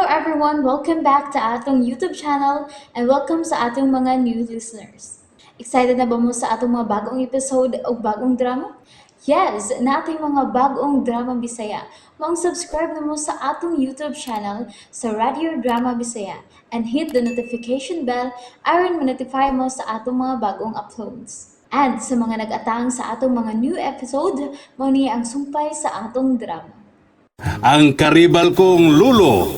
everyone! Welcome back to atong YouTube channel and welcome sa atong mga new listeners. Excited na ba mo sa atong mga bagong episode o bagong drama? Yes, nating mga bagong drama Bisaya. Maong subscribe na mo sa atong YouTube channel sa Radio Drama Bisaya and hit the notification bell aron ma-notify mo sa atong mga bagong uploads. And sa mga nag-atang sa atong mga new episode, mao ni ang sumpay sa atong drama. Ang karibal kong lulo.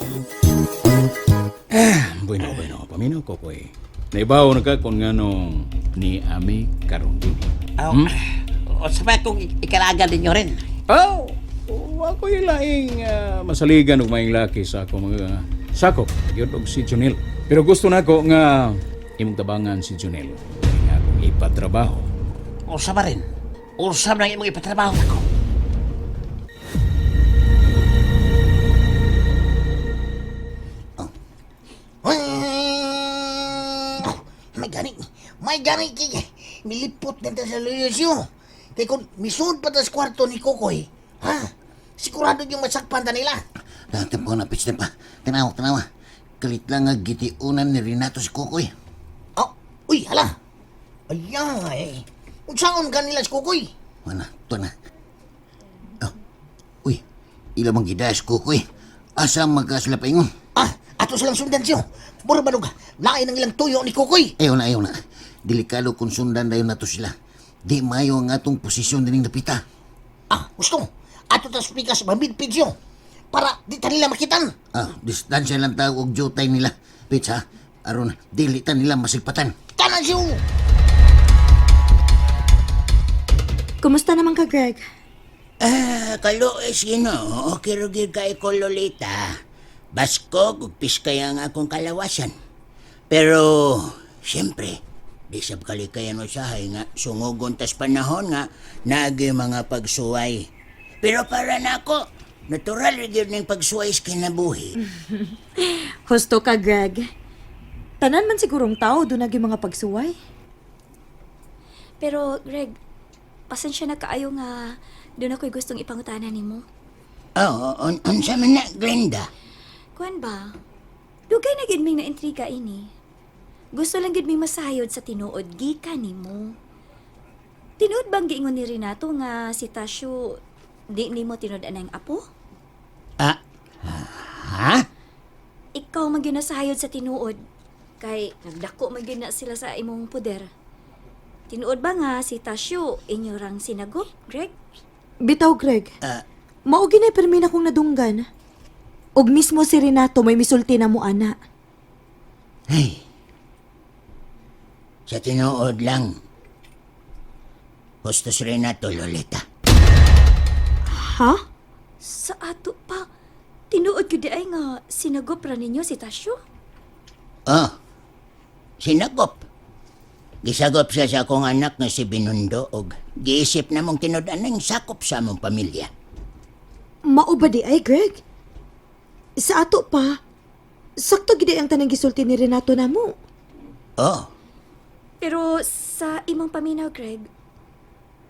Bueno, bueno, paminaw ko ko eh. Naibaw na ka kung nganong ni Ami karon din. Oh, o sa pa kung ikalaga ninyo rin. Oh, wa ko laing masaligan og maing laki sa ako mga sakop gyud og si Junel. Pero gusto nako nga imong tabangan si Junel nga akong ipatrabaho. Usa ba rin? Usa lang imong ipatrabaho ako. May gani, may gani kay nilipot na ta sa Luisio. Kay kung misud pa ta sa kwarto ni Kokoy, ha? Sigurado yung masakpan ta nila. Tempo na, pitch pa. Tanawa, tanawa. Kalit lang nga gitiunan ni Renato si Kukoy. Oh, uy, hala. Ayay. Unsaon ka nila si Kokoy? Wala, ito na. Oh, uy, ila bang gida si Kukoy? Asa magkasila paingon? Ah, ato silang sundan siyo. Mura ba lain ang ilang tuyo ni Kokoy? Ayaw na, ayaw na. Delikado kung sundan dayon na to sila. Di mayo ang atong posisyon dining dapita. Ah, gusto. Ato ta spikas mamidpid siyo. Para di ta nila makitan. Ah, distansya lang tao og jutay nila. Pitch ha, aron dili ta nila masigpatan. Tanan siyo. Kumusta naman ka, Greg? Ah, kaluis Ginoo, okay ra gyud kay ko Lolita. Baskog ug piskay ang akong kalawasan. Pero siyempre, di sab kalikayan usahay nga sungugon tas panahon nga naagi mga pagsuway. Pero para nako, natural ra gyud ning pagsuway sa kinabuhi. Husto ka, Greg. Tanan man sigurong tao doon yung mga pagsuway. Pero, Greg, pasensya na kaayo nga doon ako'y gustong ipangutana nimo. Oh, unsa man na Glenda? Kuan ba? Dugay na gid ming naintriga ini. Gusto lang gid ming masayod sa tinuod gikan nimo. Tinuod bang giingon ni Renato nga si Tasyo di nimo tinud anang apo? Ah, ha? Ikaw man gyud nasayod sa tinuod kay nagdako man gyud na sila sa imong poder. Tinuod ba nga si Tasyo inyo rang sinagop, Greg? Bitaw, Greg. Ah. Mao ginay pirmi na kong nadunggan. Og mismo si Renato may misulti na mo, ana. Hey. Sa tinuod lang. Gusto si Renato, Lolita. Ha? Sa ato pa, tinuod gyud di ay nga sinagop ra ninyo si Tasyo? Oh, sinagop. Gisagop siya sa akong anak nga si Binundo og giisip na mong tinud-an ang sakop sa among pamilya. Mao ba di ay, Greg? Sa ato pa, sakto gid ay ang tanang gisulti ni Renato na mo. Oh, Pero sa imong paminaw, Greg,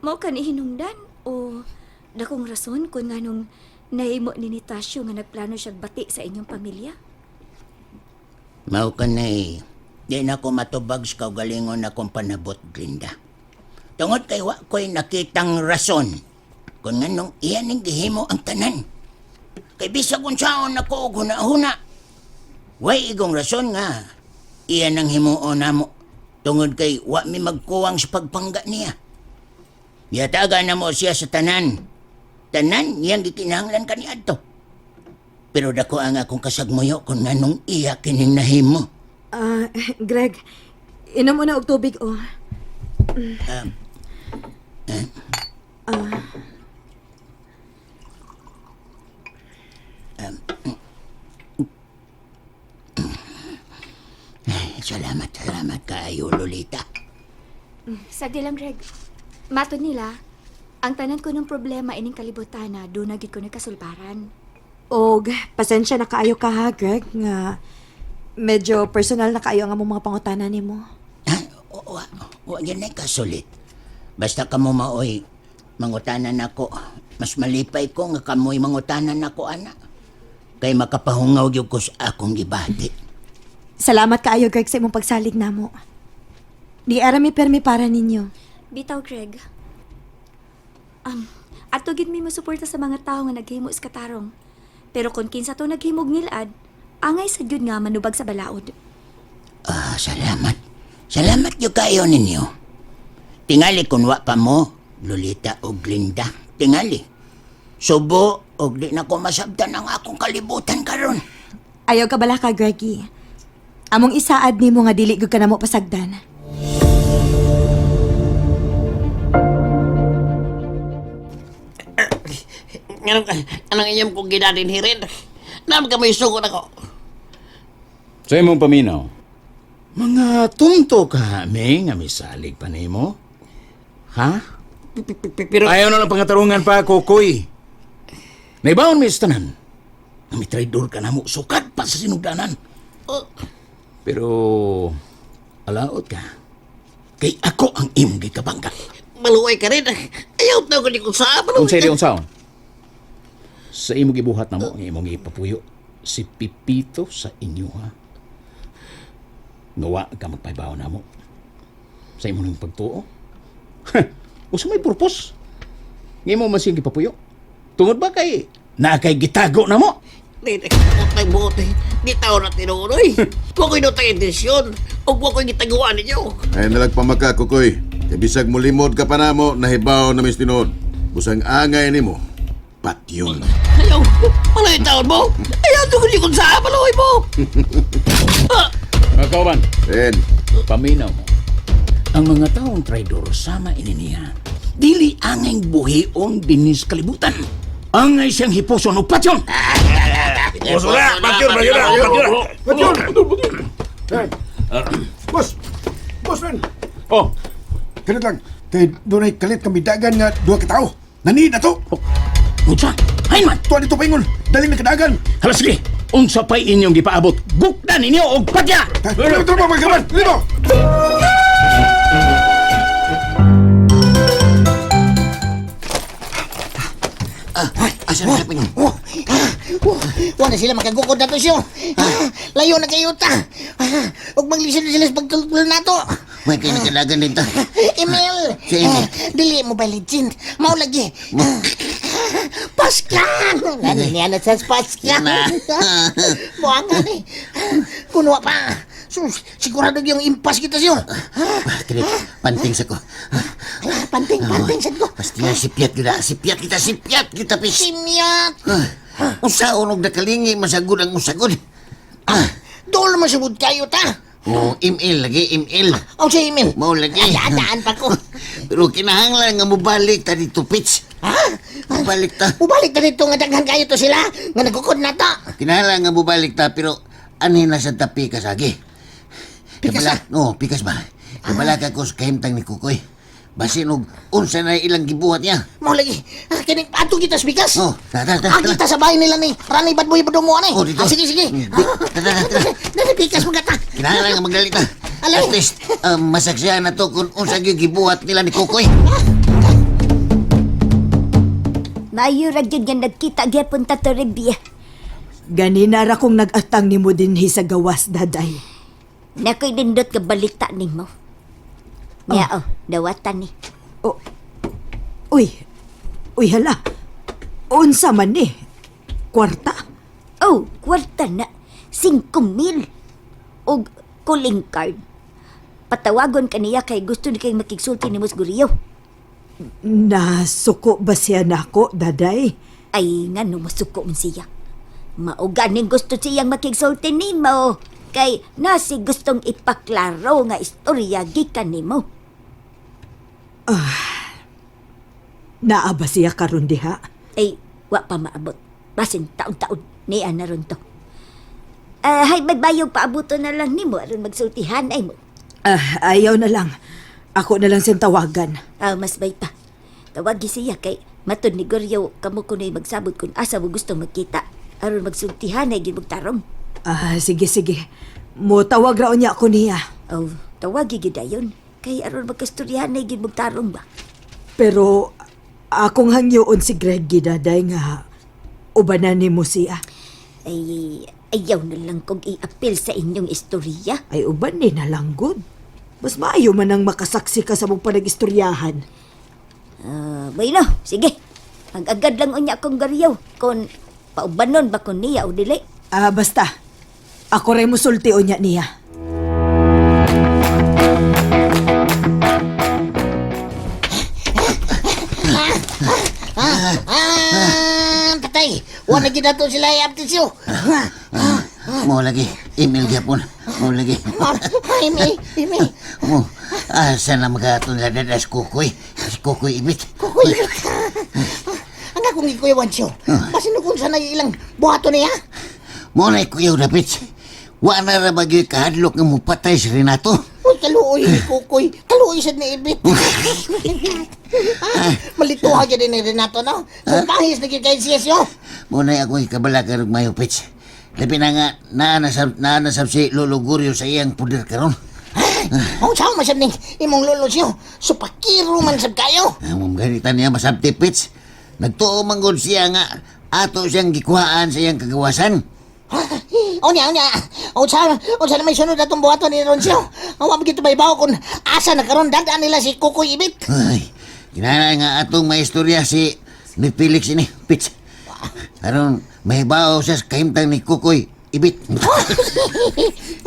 mao ka ni hinungdan o dakong rason kung nganong nahimo ni Tasyo nga nagplano siyang bati sa inyong pamilya? Mao ka na eh. Di na ko matubag sa kaugalingon akong panabot, Glinda. Tungod kay wa ko'y nakitang rason kung nganong iyan ang gihimo ang tanan. Kay bisag unsaon ako og huna-huna. Way igong rason nga iyan ang himuon namo tungod kay wa mi magkuwang sa pagpangga niya. Yataga na mo siya sa tanan. Tanan niyang gikinahanglan kaniadto. Pero dako ang akong kasagmuyo kung nganong iya kining nahimo. Ah, Greg, inom mo na og tubig, oh. Salamat, salamat kaayo, Lolita. Sagdi lang, Greg. Matod nila, ang tanan ko ng problema ining kalibutan na doon na gid ko nagkasulbaran. Og, pasensya na kaayo ka ha, Greg, nga medyo personal na kaayo ang among mga pangutana nimo. Ha? Wa, wa yan ay kasulit. Basta kamo maoy, mangutanan ako. Mas malipay ko nga kamoy mangutanan ako, ana. Kay makapahungaw gyud ko sa akong gibati. Salamat kaayo, Greg, sa imong pagsalig namo. Di ara mi permi para ninyo. Bitaw, Greg. Ato gid mi mosuporta sa mga tawo nga naghimo sa katarong. Pero kung kinsa to naghimog nilad, angay sa gyud nga manubag sa balaod. Ah, salamat. Salamat gyud kayo ninyo. Tingali kun wa pa mo, Lolita o Glinda. Tingali. Subo og di na ko masabtan ang akong kalibutan karon. Ayaw ka bala ka, Greggy. Among isaad nimo nga dili gud ka namo pasagdan. Anong, anong iyong kong ginadin hirin? Naam ka may sugod ako. Sa imong paminaw, mga tunto ka, me, nga misalig pa nimo. Ha? Pero, Ayaw na lang pangatarungan pa, Kokoy. Naibaon mi sa tanan. Nga may traidor ka na mo, sukat pa sa sinugdanan. Pero, alaot ka. Kay ako ang imong gikabangga. Maluway ka rin. Ayaw na ko ni kung saan. Maluway Kung sa ka. iyong saon, sa imong gibuhat na mo, ang imong ipapuyo, si Pipito sa inyo, ha? Ngawa ka magpaibaw na mo. Sa imong nang pagtuo. Usa may purpose. Nga mo man siyang gipapuyo. Tungod ba kay na kay gitago na mo? Di, utay buot eh. Di tao na tinuloy. Huwag ko'y nutang intensyon. Huwag mo ko'y gitaguan ninyo. Ay nalagpamaka, Kukoy. Kay bisag mulimod ka pa namo, nahibaw na mis tinuod. Busang angay nimo, patyon. Ayaw, maluway taon mo. Ayaw na ko ni kung saan. Maluway mo. Mga kauban, Ren, paminaw mo. Ang mga taong traidor sama ini niya. Dili angay buhion dinis kalibutan. Angay siyang hipuson o patyon. Patyon, patyon, patyon. Boss! Boss, man! Oh, Ganit lang. Kay doon ay kalit kami dagan nga duha ka tao. Nani na to! Unsa? Hain man. Tuwa dito paingon. Daling na kadagan. hala sige. Unsa pa'y inyong gipaabot? Gukdan ninyo og patya! Dito, dito, mga kaman! Dito! Asa na kapin? Oh, ah, oh, wala sila makagukod na to siyo. Ah, layo na kayo ta. Ah, ug maglisin na sila sa pagtulog nato. May kay nakadagan din ta. Emil! Si Emil. Ah, dili Mobile Legend. Mao lagi. Ah, Paskan! Nani niya na sa Paskan. Na. Buang ni. Kuno pa. Sus, sigurado yung impas kita siyo. Ah, Kalit, panting sa ko. Ah, panting, panting sad ko. Pastila sipyat kita, sipyat kita, sipyat kita pis. Simyat. Ah, Unsaon og nakalingi masagod ang usagod. Ah, Dol masubod kayo ta. oh, ML lagi, ML. O si Emil. Mao lagi. Daan pa ko. Pero kinahanglan nga mobalik ta dito, Pits. Ha? Mobalik ta. Mubalik na dito nga daghan kayo to sila. Nga nagukod na ta. Kinahanglan nga mobalik ta pero anhin na sa ta pikas agi. Pikas Kabala, no, pikas ba? Kabala ka ko sa kahimtang ni Kukoy. Basin og unsa na ilang gibuhat niya. Mao lagi. Ah, kining ato kita sa bigas. Oh, tara, tara, Ah, tara. kita sa bahay nila ni Rani Badboy Badumo ani. Oh, dito. Ah, sige, sige. Di, tara, tara, tara. Dali pikas mo ta. Kinahanglan nga magdali ta. Alay. At least, masaksihan na to kung unsa gyud gibuhat nila ni Kukoy. Maayo ra gyud nga nagkita gyapon ta to Rebia. Ganina ra kong nag-atang nimo dinhi sa gawas, daday. Nakoy nindot ka balita nimo. Nya oh, dawatan ni. Oh. Uy. Uy, hala. Unsa man ni? Kwarta? Oh, kwarta na. 5,000. Og calling card. Patawagon kaniya kay gusto ni kay makigsulti nimo sa Guriyo. Nasuko ba siya nako, daday? Ay, ngano masuko man siya. Mao ganing gusto siyang makigsulti nimo. Kay nasi gustong ipaklaro nga istorya gikan nimo. Naa ba siya karon diha? Ay, wa pa maabot. Basin taon-taon niya na ron to. Ah, hay magbayog paabuto na lang nimo aron magsultihan ay mo. Ah, ayaw na lang. Ako na lang siyang tawagan. Ah, mas may pa. Tawagi siya kay matod ni Goryo kamo kuno'y magsabot kung asa mo gusto magkita. Aron magsultihan ay gid tarong. Ah, sige, sige. Mo tawag ra unya ko niya. Oh, tawagi gid ayon. Kay aron magkastoryahan ay gid tarong ba. Pero akong hangyoon si Greg gidaday nga ubanan nimo siya. Ay, ayaw na lang kong i-appeal sa inyong istorya. Ay, uban ni nalanggod. Mas maayo man ang makasaksi ka sa mong panag-istoryahan. Ah, bueno, sige. Mag-agad lang unya akong gariyaw. Kung paubanon ba ko niya o dili. Ah, basta. Ako rin musulti unya niya. Ah, patay. Wala gid nato sila i-update siyo. Mo lagi, email gyapon. Mo lagi. Email, email. Mo, asa na magaton la dadas Kukoy. Si Kukoy Ibit. Kukoy. Ang akong gikuyawan siyo. Basin kung sana ilang buhato niya. Mo na kuyaw na Pits. Wa na ra ba gyud kahadlok nga mupatay si Renato. Uy, kaluoy ni Kukoy. Kaluoy sad ni Ibit. Ah, malituha gyud ni Renato, no? So, pahis na gyud kay siya siyo. Mo na akong ikabala karong mayo Pits. Labi na nga naa na sab naa na sab si Lolo Guryo sa iyang puder karon. Ang sao man sab ning imong lolo siyo. Supakiro man sab kayo. Ang ganita niya masabti Pits. Nagtuo man gud siya nga ato siyang gikuhaan sa iyang kagawasan. Unya, unya. Unsa, unsa na may sunod atong buhaton ni Roncio. Ang wa gid bawo kung asa na karon dadaan nila si Kukoy Ibit. Ay, kinahanglan nga atong maistorya si ni Felix ini, Pits. Aron mahibaw siya sa kahimtang ni Kukoy Ibit.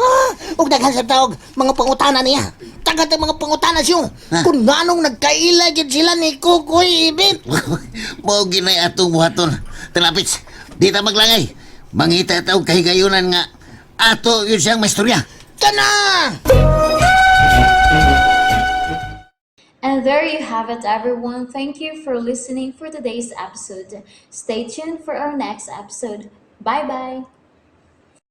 Ah, ug daghan sa tawag mga pangutana niya. Tagat ang mga pangutana siyo. Kung nganong nagkaila gid sila ni Kukoy Ibit. Mao ginay atong buhaton. Tala, Pits, di ta maglangay. Mangita ta og kahigayunan nga ato yun siyang maistorya. Kana! And there you have it, everyone. Thank you for listening for today's episode. Stay tuned for our next episode. Bye bye.